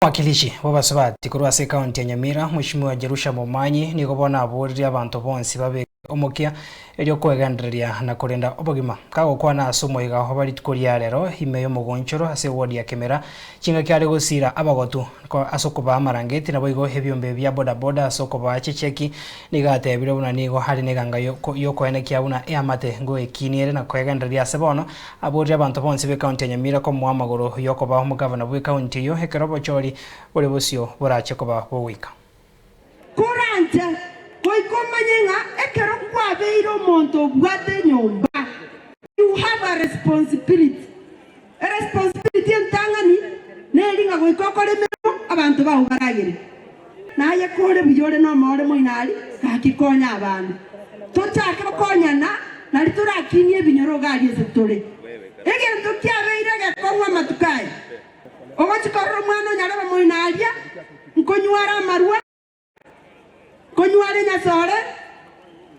Omwakilishi bw'abasubati korwa ase ekaunti ya Nyamira, Mweshimiwa Jerusha Momanyi nigo bono aboririe abanto bonsi babeke omokia erio kwegendereria na korenda obogima. Kagokwana ase omoiga oba rituko ria rero ime y'omogonchoro ase eward ya Kemera, chingaki are gosira abagotu ase okobaa amarangeti naboigo ebiombe bia boda boda ase okobaa chicheki nigo atebire buna nigo are neganga yokoenekia buna eamate ngoekinia ere na kwegendereria ase bono Aborie abanto bonsi b'ekaunti ya Nyamira komoa amagoro y'okoba omogavana bw'ekaunti eyio ekero obochori bore bosio borache koba bogoika. Koranche, goika omanye ng'a ekero kwabeire omonto obwate enyomba, you have a responsibility. Eresponsibility entang'ani neri ng'a goika okore emeremo abanto bao baragere. Naye kore buya ore nomoore moino aria, gaki konya abana. Tochake gokonyana, nari torakinie ebinyoro iga aria ase tore. Egento kiabeire egekong'u amatuko aya, ogochia korora omwana onyarebe moino aria, nkonyware amarwa, nkonyware enyasore,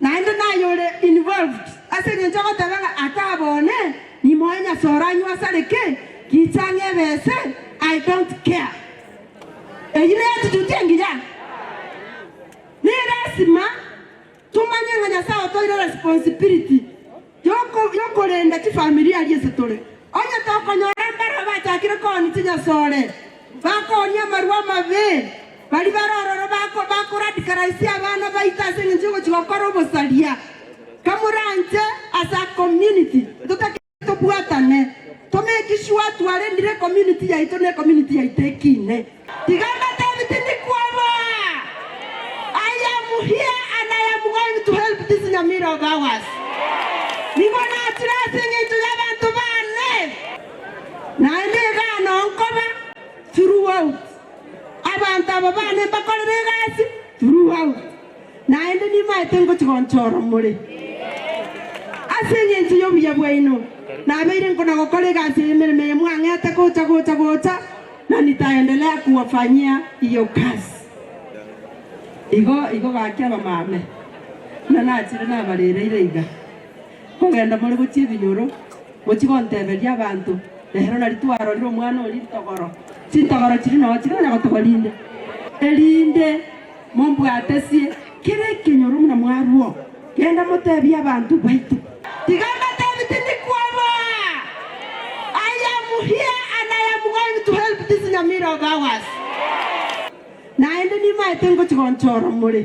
naende naye ore involved ase engencho ogoteba ng'a ata abone nimoe enyasore anywe asareke, gicha ang'e ebese, I don't care. Eyio neattitude engiya. Nelasima tomanye ng'a Nyasae otoire responsibility yokorenda chifamiri aria ase tore. Onye tokonyora mbarabwo bachakire koonia chinyasore, bakoonia amarwa amabe, baria bare ororo bakoradicalise abana baito ase engencho yogochia gokora obosaria. Kamoranche as a community, totake Tobwatane, to make sure twarendire ecommunity yaito na ecommunity yaito ekine. Tiga mbatebi tindi kwoboa. I am here and I am going to help this Nyamira of ours. Nigo nachire ase eng'encho y'abanto bane. Naende igaa noo nkoba throughout. Abanto aba bane mbakorere egasi throughout. Naende nimaete ngochia gonchora more ase engencho y'obuya bwaino. Nabeire nkona-gokora egasi eye emeremo eye mwang'ete gocha gocha gocha, na nitaendelea kuwafanyia iyo kazi. Igo igo gaki abamame, buna nachire nabarereire iga, nkogenda more gochia ebinyoro, mochie gonteberia abanto, Rero nari twarorire omwana oria ritogoro, chintogoro chiria noo chire onye gotogoria inde, erinde Mombwatesie kera ekenyoro buna mwarua. Genda motebie abanto baito. Tiga mbatebie tindi kwoboa. I am here and I am going to help this Nyamira of ours. Naende nimaete ngochia gonchora more.